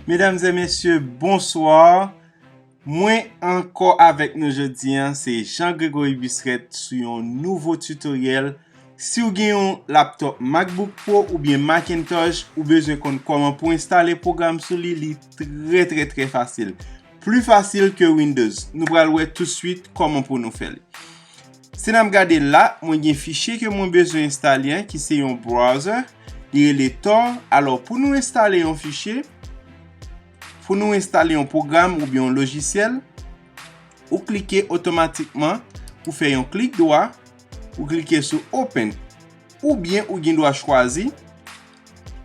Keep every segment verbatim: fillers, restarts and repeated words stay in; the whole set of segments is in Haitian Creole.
Medam e mesye, bonswa. Mwen ankò avèk nou jodi a, se Jean Gregory Bisret sou yon nouvo tutoriel. Si w gen yon laptop MacBook Pro oubyen Macintosh, ou bezwen konn kòman pou enstale pwogram sou li, li trè, trè, trè fasil. Pli fasil ke Windows. Nou pral wè tousuit kòman pou nou fè li. Si n ap gade la, mwen gen fichye ke mwen bezwen enstale an, ki se yon browser. Li rele Tor. Alò, pou nou enstale yon fichye, pou nou enstale yon pwogram oubyen yon lojisyèl, ou klike otomatikman, ou fè yon klik dwa, ou klike sou Open. Oubyen ou gen dwa chwazi,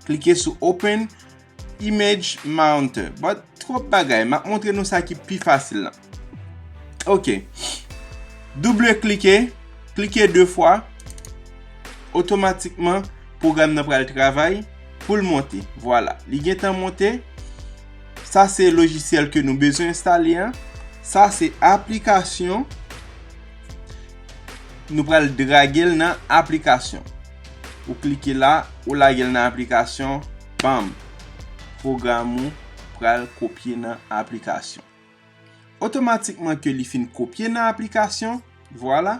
klike sou Open Image Mounter. But twòp bagay, m ap montre nou sa ki pi fasil la. Ok. Double klike, klike de fwa, otomatikman, pwogram nan pral travay pou l monte. Vwala, li gentan monte. Sa se lojisyèl ke nou bezwen enstale an. Sa se aplikasyon. Nou pral drage l nan aplikasyon. Ou klike la, ou lage l nan aplikasyon, bam! Pwogram ou pral kopye nan aplikasyon. Otomatikman ke li fin kopye nan aplikasyon, vwala.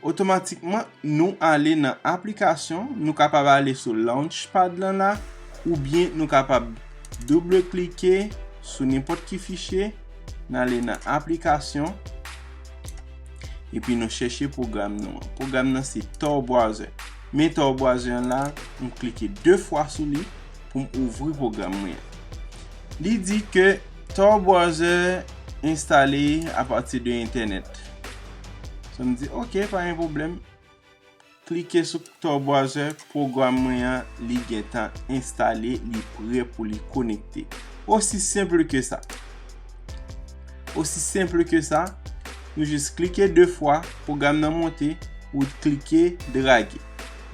Otomatikman, nou ale nan aplikasyon, nou kapab ale sou Launchpad lan la, oubyen nou kapab double klike sou nenpòt ki fichye, n ale nan aplikasyon, epi nou chèche pwogram nou an. Pwogram nan se Tor Browser. Men Tor Browser an la, m klike de fwa sou li pou m ouvri pwogram mwen an. Li di ke Tor Browser enstale apati de entènèt. So, m di, "Ok, pa gen pwoblèm." Klike sou Tor Browser, pwogram mwen an, li gentan enstale, li prè pou li konekte. Osi senp ke sa. Osi senp ke sa, nou jis klike de fwa, pwogram nan monte, ou klike drage.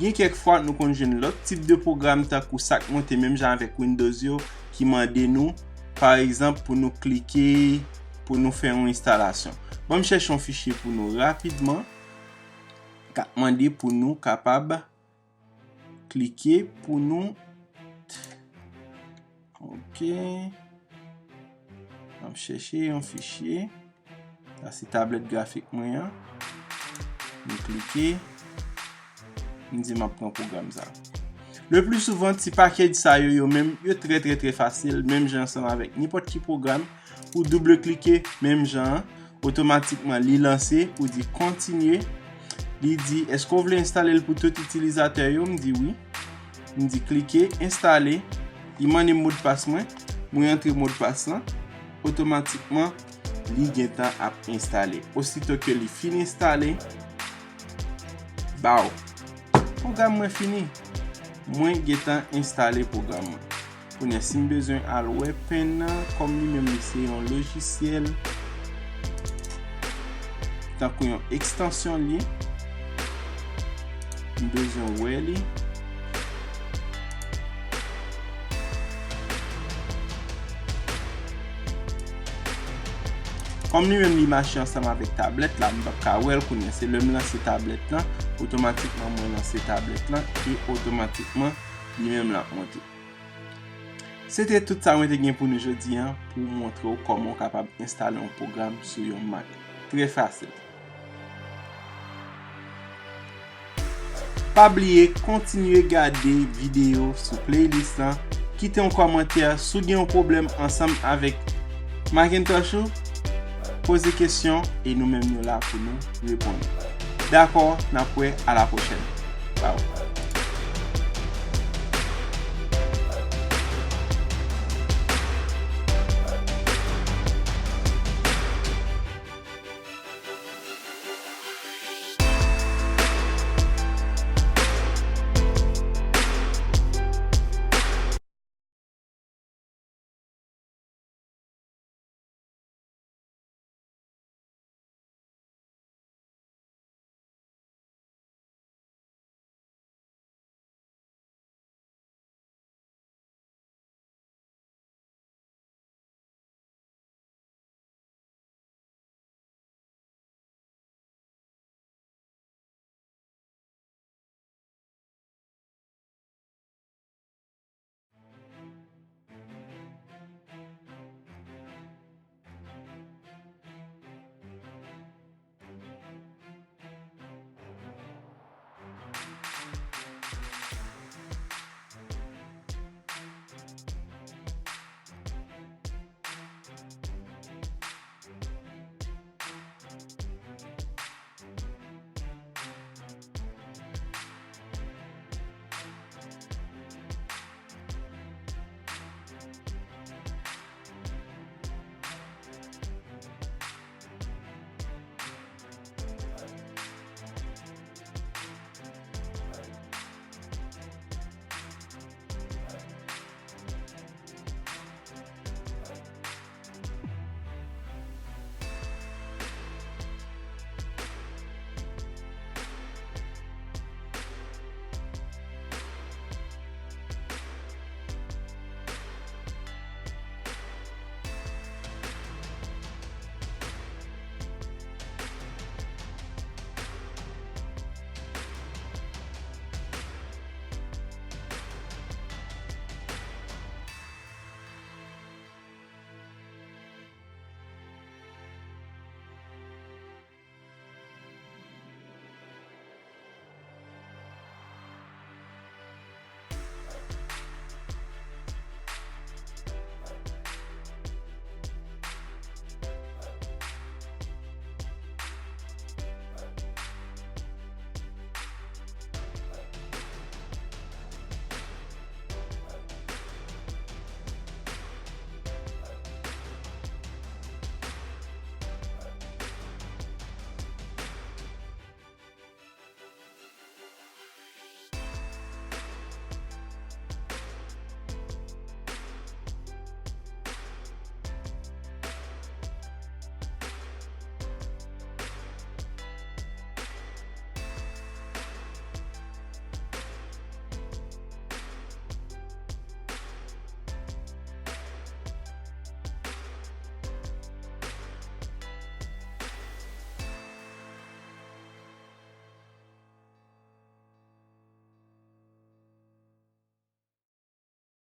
Gen kèk fwa, nou konn jwenn lòt tip de pwogram, tankou sa k monte menm jan avèk Windows yo, ki mande nou, pa egzanp, pou nou klike, pou nou fè yon enstalasyon. Ban m chèche yon fichye pou nou rapidman, k ap mande pou nou kapab klike pou nou. Ok. M ap chèche yon fichye. Sa se tablèt grafik mwen an. M klike. M di m ap pran pwogram sa. Le pli souvan, ti package sa yo, yo menm, yo trè, trè, trè fasil, menm jan ansanm avèk nenpòt ki pwogram. Ou double klike, menm jan an, otomatikman li lanse, ou di kontinye. Li di, "Èske w vle enstale l pou tout itilizatè yo?" M di wi. M di klike, enstale. Li mande m modpas mwen. Mwen antre modpas lan. Otomatikman, li gentan ap enstale. Osito ke li fin enstale, baw, pwogram mwen fini. Mwen gentan enstale pwogram mwen. Kounye a, si m bezwen al wè pen nan, kòm li menm li se yon lojisyèl, tankou yon ekstansyon li ye, m bezwen wè li. Kòm li menm li mache ansanm avèk tablèt la, m p ap ka wè l kounye a. Se lè m lanse tablèt lan, otomatikman mwen lanse tablèt lan e otomatikman li menm l ap monte. Se te tout sa mwen te gen pou nou jodi a, pou montre w kòman w kapab enstale yon pwogram sou yon Mac. Trè fasil. Pa bliye kontinye gade videyo sou playlist lan, kite yon kòmantè si w gen yon pwoblèm ansanm avèk Macintosh ou, poze kesyon e nou menm nou la pou nou reponn. Dakò, n ap wè a la pwochèn. Bye.